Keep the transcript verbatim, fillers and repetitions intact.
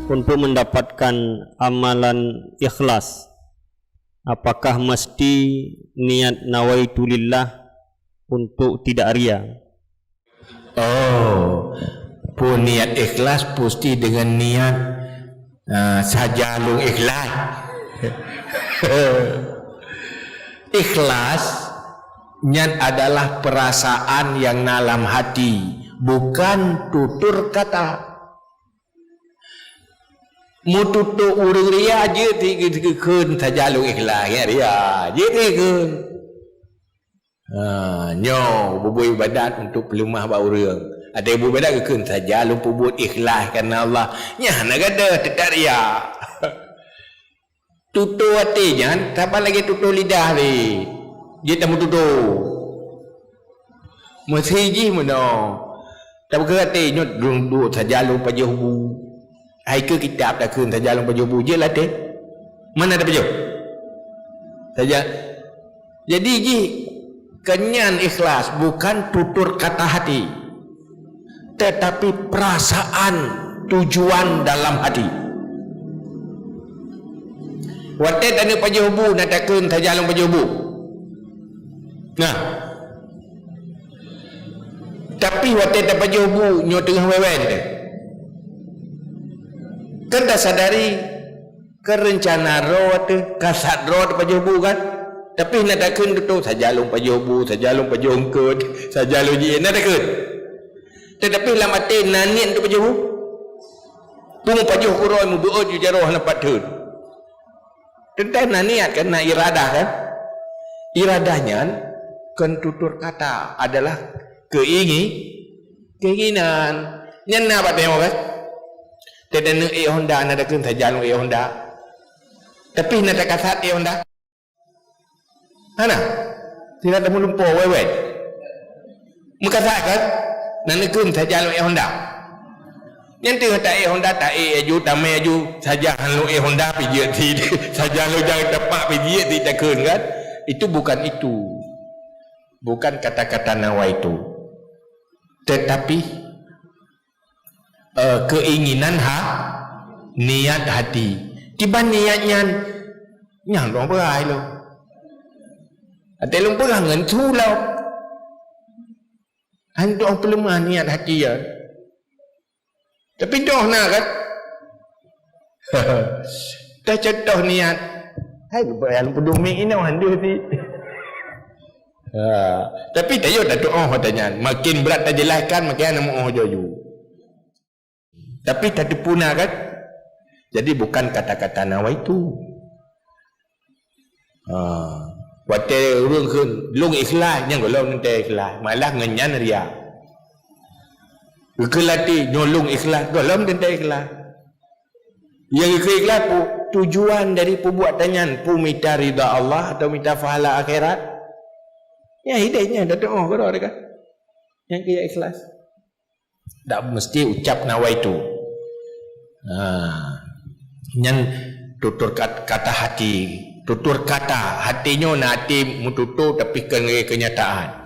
Untuk mendapatkan amalan ikhlas, apakah mesti niat nawaitu lillah untuk tidak ria? Oh, pun niat ikhlas pasti dengan niat, ah, saja lôn ikhlas. Ikhlas nyan adalah perasaan yang dalam hati, bukan tutur kata. Meututoe ureuëng ria jeuet geukheun saja lôn ikhlas, ya ria, jeuet geukheun. Ha, nyoe bubuet ibadat untuk peuleumah bak ureuëng. Ada bubuet ibadat geukheun saja lôn peubuet ikhlas karena Allah. Nyan hana gadoh, teutab ria. Tutoe até nyan saban lagée tutoe lidah lé. Jeuet tameututoe. Meusi jih meunoe. Tapeugah até nyoe lôn duek saja lôn pajoh bu. Hai keu kitab takheun saja lôn pajoh bu jeuet lateh. Mana tapajoh? Saja. Jadi jih keunyan ikhlas bukan tutur kata hati, tetapi perasaan tujuan dalam hati. Watée taneuk pajoh bu na takheun saja lôn pajoh bu. Nah, tapi watée tapajoh bu nyoe teungoh wewen teuh. Kan tasadari, kan reuncana droe teuh, kasat droe teuh pajoh bu kan? Tapi na takheun tutoe saja lôn pajoh bu, saja lôn pajoh eungkôt, saja lôn jih na takheun. Tetapi lam até na niet untuk pajoh bu. Peue meupajoh keudroe meubeut ju jaroe hana pat theun. Teuntang na niat kan, na iradah kan? Iradah nyan kon tutur kata, adalah keuingi-, keinginan. Nyan na bak tanyoe kan? Taneuk ék Honda, na takheun saja lôn ék Honda. Tapi na takasat ék Honda. Hana. Sira teumulumpo wewen. Meukasat kan? Na neukheun saja lôn ék Honda. Nyan teuh ta ék Honda, ta ék aju, tamé aju, saja han lôn ék Honda pih jeuet sit. Saja lôn jak teumpat pih jeuet sit takheun kan? Itu bukan itu. Bukan kata-kata nawaitu. Tetapi, eh, keinginan ha-, niat hati. Kiban niat nyan, nyan lôn peugah lôn. Até lôn peugah ngon su lom. Hantom peuleumah niat hati nyan. Tapi toh na kan? Teucontoh niat. Hai, nyang peudong miet inoe han deuh sit. Ha, tapi tayo tatuoh watée nyan. Makin brat tajelaskan, makin hana meuoh laju. Tapi tateupeue na kan? Jadi bukan kata-kata nawaitu. Ha. Watée ureuëng kheun lôn ikhlas, nyan gohlom teuntée ikhlas. Malah ngon nyan ria. Geukheun lateh nyoe lôn ikhlas, gohlom teuntée ikhlas. Nyang geukheun ikhlas peue? Tujuan dari peubuatan nyan, peue mita ridha Allah atau mita pahala akhirat? Nyan hideh nyan tatuoh keudroe kan? Nyang keu ikhlas. Dak meusti ucap nawaitu. Ha. Nyan tutur kat-, kata hati. Tutur kata, hati nyoe na hati meututoe tapi kon lagée keunyataan.